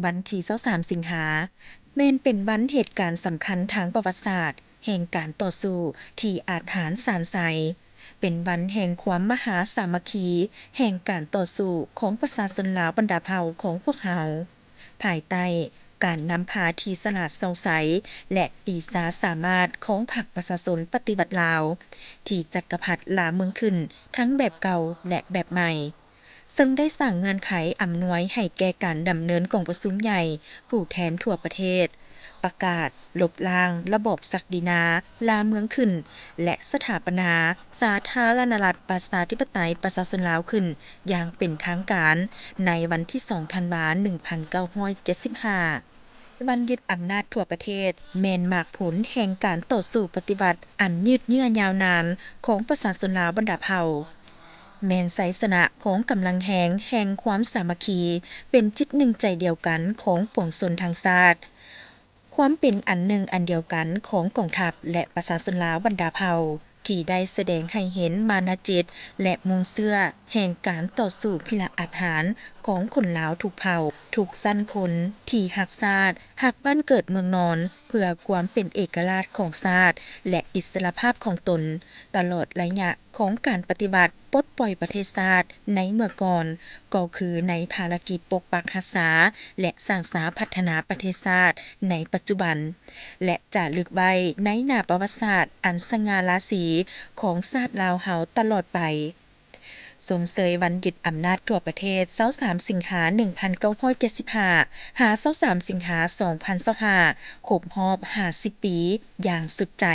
ວັນທີຊາວສາມສິງຫາ ແມ່ນເປັນວັນເຫດການສຳຄັນທາງປະຫວັດສາດແຫ່ງການຕໍ່ສູ້ທີ່ອາດຫານຊານໄຊ, ເປັນວັນແຫ່ງຄວາມມະຫາສາມັກຄີ ແຫ່ງການຕໍ່ສູ້ຂອງປະຊາຊົນລາວບັນດາເຜົ່າຂອງພວກເຮົາ, ພາຍໃຕ້ການນຳພາທີ່ສະຫຼາດສ່ອງໃສ ແລະ ປີຊາສາມາດຂອງພັກປະຊາຊົນປະຕິວັດລາວ ທີ່ຈັກກະພັດລ່າເມືອງຂຶ້ນທັງແບບເກົ່າ ແລະ ແບບໃໝ່. ເຊິ່ງໄດ້ສ້າງເງື່ອນໄຂອຳນວຍໃຫ້ແກ່ການດຳເນີນກອງປະຊຸມໃຫຍ່ຜູ້ແທນທົ່ວປະເທດ, ປະກາດລົບລ້າງລະບອບສັກດິນາລ່າເມືອງຂຶ້ນ ແລະ ສະຖາປະນາສາທາລະນະລັດປະຊາທິປະໄຕປະຊາຊົນລາວຂຶ້ນຢ່າງເປັນທາງການ ໃນວັນທີສອງທັນວາ ໜຶ່ງພັນເກົ້າຮ້ອຍເຈັດສິບຫ້າ. ວັນຍຶດອຳນາດທົ່ວປະເທດ ແມ່ນໝາກຜົນແຫ່ງການຕໍ່ສູ້ປະຕິວັດອັນຍືດເຍື້ອຍາວນານຂອງປະຊາຊົນລາວບັນດາເຜົ່າ, ແມ່ນໄຊຊະນະຂອງກຳລັງແຮງແຫ່ງຄວາມສາມັກຄີ ເປັນຈິດໜຶ່ງໃຈດຽວກັນຂອງປວງຊົນທັງຊາດ, ຄວາມເປັນອັນໜຶ່ງອັນດຽວກັນຂອງກອງທັບ ແລະ ປະຊາຊົນລາວບັນດາເຜົ່າ ທີ່ໄດ້ສະແດງໃຫ້ເຫັນມານະຈິດ ແລະ ມຸ້ງເຊື່ອແຫ່ງການຕໍ່ສູ້ພິລະອາດຫານຂອງຄົນລາວທຸກເຜົ່າ, ທຸກຊັ້ນຄົນທີ່ຮັກຊາດ, ຮັກບ້ານເກີດເມືອງນອນ ເພື່ອຄວາມເປັນເອກະລາດຂອງຊາດ ແລະ ອິດສະຫຼະພາບຂອງຕົນ, ຕະຫຼອດໄລຍະຂອງການປະຕິວັດປົດປ່ອຍປະເທດຊາດໃນເມື່ອກ່ອນ, ກໍຄືໃນພາລະກິດປົກປັກຮັກສາ ແລະ ສ້າງສາພັດທະນາປະເທດຊາດໃນປັດຈຸບັນ ແລະ ຈາລຶກໄວ້ໃນໜ້າປະຫວັດສາດອັນສະຫງ່າລາສີຂອງຊາດລາວເຮົາຕະຫຼອດໄປ. ຊົມເຊີຍວັນຍຶດອຳນາດທົ່ວປະເທດ ຊາວສາມສິງຫາ ໜຶ່ງພັນເກົ້າຮ້ອຍເຈັດສິບຫ້າ ຫາ ຊາວສາມສິງຫາ ສອງພັນຊາວຫ້າ ຄົບຮອບຫ້າສິບປີຢ່າງສຸດໃຈ.